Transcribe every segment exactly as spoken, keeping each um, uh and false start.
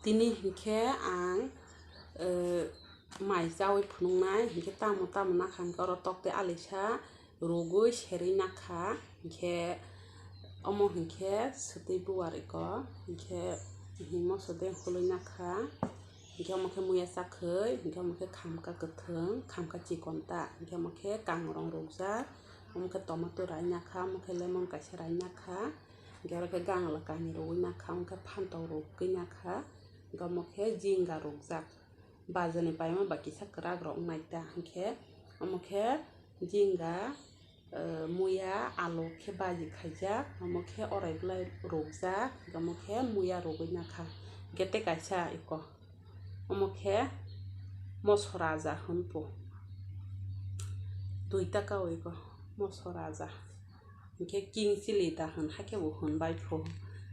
Tini hinkhe ang, eh, mai chawi phunuknai, hinkhe tamo tamo nakha hinkhe oro tok tei alisa rugwi serwi nakha, hinkhe omo hinkhe swtwi buwar eko, hinkhe himo swtwi hulwi nakha, hinkhe omo khe muya chakhwi, hinkhe omo khe khamka kwthwng, khamka chikonta, hinkhe omo khe kangrong rukjak, omo khe tomato rai nakha, omo khe lemon kaisa rai nakha. Hinkhe oro khe gangla kainwi rwui nakha, hinkhe phantok rwgwi nakha, hinkhe omo khe jinga rwkjak. Bajani paima ba kisa kwrak rok wngnai ta, hinkhe omo khe jinga, eh, muya, alu khe baji khaijak, omo khe orai bwlai rwkjak, hinkhe omo khe muya rwgwi nakha. Hinkhe tei kaisa eko, omo khe moso raja hwnpho, duita kaui eko moso raja. Hinkhe king chili da hwn, hakhe bo hwn bai pho.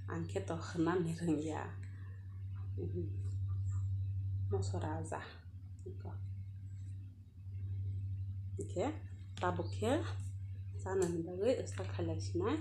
Ang khe to hwnna ni rwngya. Moso raja. Hinkhe tabuk khe chana ni bagwi start khailai sinai.